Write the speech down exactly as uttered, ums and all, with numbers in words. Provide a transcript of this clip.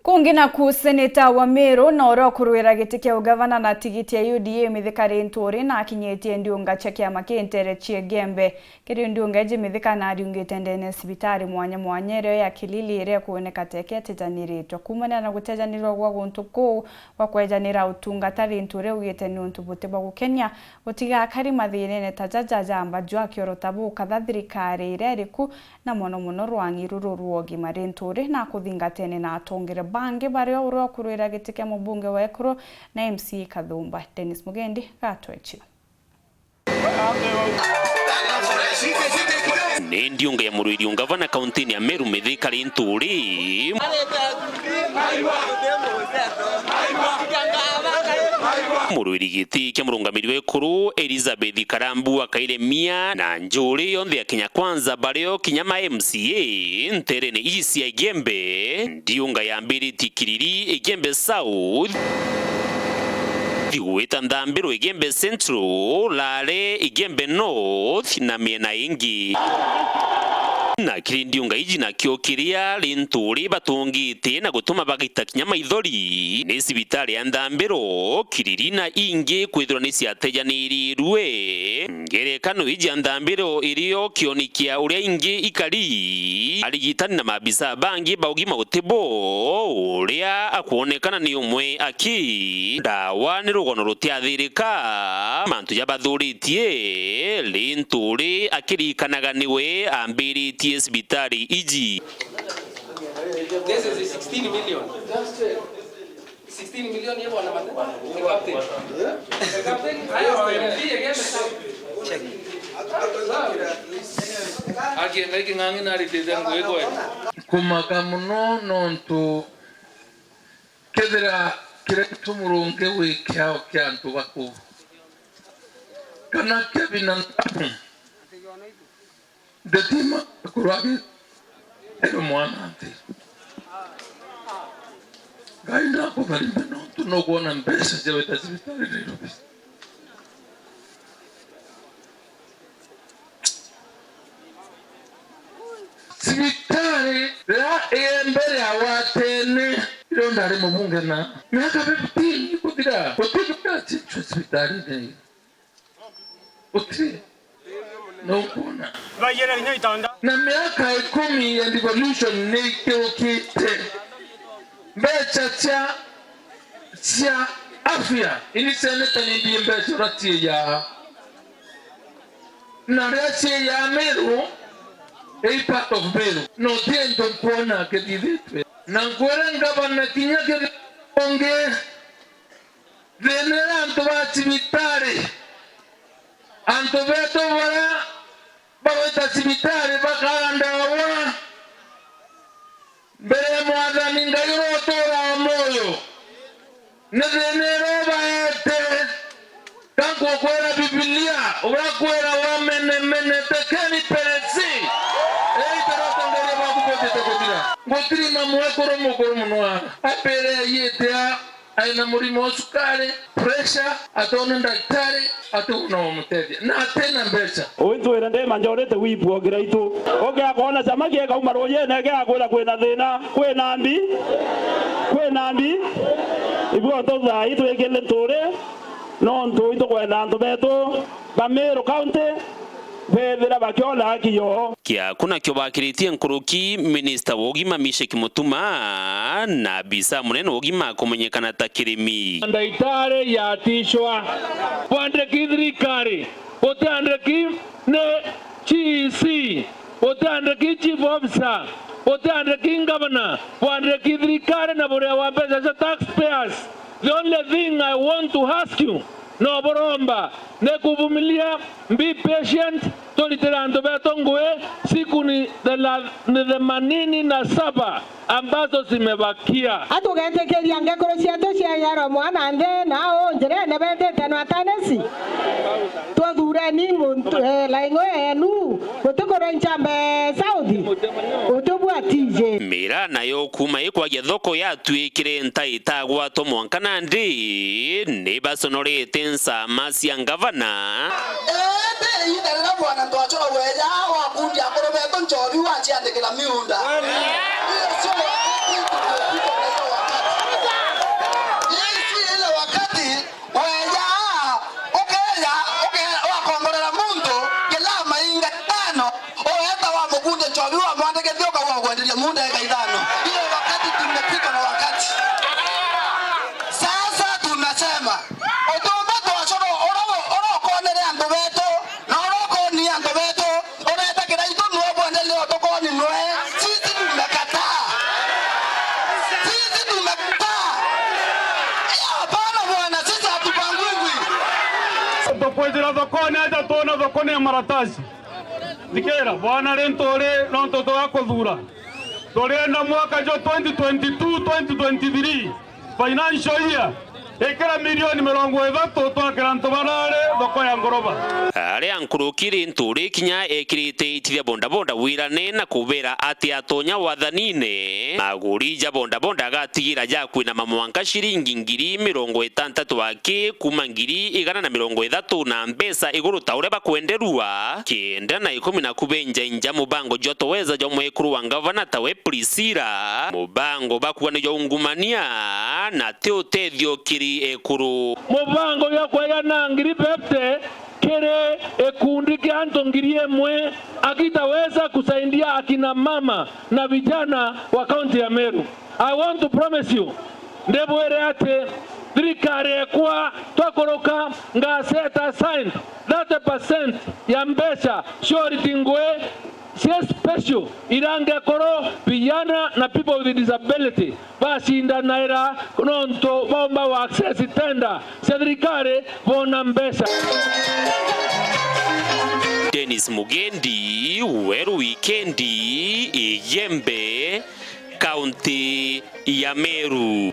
Kungi naku, seneta wa Meru na uria ukurwira giti kia ugavana na tigiti ya U D A Mithika Linturi na akinyitie ndiunga cia kiama ki ntere cia Igembe. Kiri ndiunga iji, Mithika nariungite ndene ya cibitari mwanya mwanya iria ya Kilili iria ikwoneka ta ikietejaniritwe. Kuumania na gutejanirwa gwa guntu kuu gwa kwejanira utungata, Linturi augite ni untu buti bwa gukenia gutigakari mathinene ta jaja jamba jwa kioro ta bukatha thirikari iria iriku na mono mono rwang'i ruru rwa ugima. Linturi na akuthingatene na atongere bangi bario uria ukurwira giti kia mubunge wa Ekuru na M C A Kathumba. Dennis Mugendi gatwechi. Ni ndiunga ya murwiri ungavana kaunti-ini ya Meru Mithika Linturi. Murwiri giti kia murungamiri wa Ekuru Elizabeth Karambu akaire mia na njuri yonthe ya Kenya Kwanza bario kinya ma M C A nterene iji cia Igembe. Ndiunga yambiritie Kiriri, Igembe South, gwita Nthambiro, Igembe Central, Lare, Igembe North na miena ingi. Na kiri ndiunga iji nakio kiria Linturi batungite na gutuma bagita kinya maithori ni cibitari ya Nthambiro, Kiriri na ingi kwithirwa ni ciatejanirirue. Ngerekano iji ya Nthambiro irio kioni kia uria ingi ikari, arigitani na maabisa bangi ba ugima uti bo, uria akwonekana ni umwe aki ndawa ni rugono rutiathirika. Mantu jabathuritie, Linturi akiririkanaga niwe ambiritie cibitari iji. This is sixteen million. Sixteen million ye bwana Mate-, the captain. The captain, aya wa M P again, the captain. Check. Aki Ngai king'ang'i naritite ngui kweli. Nkumaka mono nontu kethira kiria gitumurungi wi kiao kia antu baku kana kia binadamu, Ndetima kurwagi ero mwana nti. Ngai ndakutharime nontu nukwona mbeca cia gwita cibitari Nairobi. Cibitari riria Igembe riagwatene, irio ndari mubunge na miaka fifteen ikuthira, gutiri uria achinchwe cibitarine. Gutiri. Nukwona? Baiyena kinya itanda. Na miaka ikumi ya devolution ni ikiukite. Mbeca cia, cia afya, ini seneta ni mbie mbeca uria ciiyaa. Na riria ciiyaa Meru, i part of Meru. No ti into nkwona kithithitwe. Na nkwira ngavana kinya kiri ungi, Thina antu ba cibitari. Antu betu baria bagwita cibitari bakaga ndawa mbere ya Mwathani Ngai uria uturaa muoyo. Ni thina iria ubaete. Ka ngukwira Bibilia, urakwira wamenemenete keni peresi. Ii itaratongeria baku botete kuthira. Gutiri na mwekuru mukuru muno aa. Ambire aiyite aa. Ari na murimo wa cukari, pressure, atone ndaktari, ati una umutethia. Na atina mbeca. Uintwire ndi manjorite wipu o kiraitu. Ukiakwona camaki ikauma rujine, ikiakwira kwina thina, kwina mbi, kwina mbi. Ibu ontu thaa ii twikire nturi, nontu itukwenda antu betu ba Meru County bethira bakiona haki yoo. Kiaku nakio bakiritie nkuruki, minista wa ugima Mishek Mutuma na abisa munene wa ugima akumenyekana ta Kirimi. Ndaitari yatishwa. Bwandiki thirikari, utiandiki ni G E C, utiandiki chief officer, utiandiki governor, bwandiki thirikari na buria wa mbeca cia taxpayers. The only thing I want to ask you, no buromba ni kuvumilia, be patient, turitire antu betu ngui, siku ni thela-, ni themanini na saba ambazo zimebakia. Atugetikiria ngekuru cietu ciaiyarwa mwana nthi nao njirene betite na atanesi. Twathuureni muntu, eh, laing'o yenu, gutikurwa ncambe South, utubua T J. Miraa nayo kuuma ikwagia thoko yatwikire nta itagwatwa mwanka nandi, ni baconorete nsama cia ngavana. Indi ihinda riria bwana Twachura weja wakundia akuru betu nchobi waciandikira miunda. Iyo cio wakati tumepita nayo. Ndio muda ya ithano. Ile wakati tumefika na wakati. Sasa tunasema, utumba twacoro ura, ura ukonere antu betu, na ura ukoni antu betu, uretakira itu nwe bwende leo tukoni nwe. Sisi tumekataa. Sisi tumekataa. Hapana bwana, sisi hatupangwingwi. Tukwinjira thokoni, aja tuona thokoni ya maratasi. Thikira, bwana, ri nturi nontu twa kuthura. Turienda mwaka jwa twenty twenty-two, twenty twenty-three financial year, ikira milioni mirongo ithatu twakira antu barari thoko ya ngoroba. Aria nkuruki ri nturi kinya ekirite iti ria bodaboda wirane na kubera ati atonya wathanine, maguri ja bodaboda agatigira jakwinama mwanka ciringi ngiri mirongo itantatu aki kuma ngiri igana na mirongo ithatu na mbeca iguru ta uria bakwenderua, kienda na ikumi na kubenjainja mubango jwa Toweza jwa mwekuru wa ngavana tawe Priscilla. Mubango bakuga ni jwa ungumania na ti utethio kiri ekuru. Mubango jwa kweja na ngiri fifty kiri ikundi kia antu ngiri imwe akitaweza kusaidia akina mama na vijana wa kaunti ya Meru. I want to promise you, ndibwire ati thirikari ekwa twakuruka nga set aside thirty percent ya mbeca cia uriti ngui cia special iria ngekuru vijana na people with disability bacindanaira nontu baumba wa access tender cia thirikari bona mbeca. Dennis Mugendi, Weru Wikendi, Igembe, kaunti ya Meru.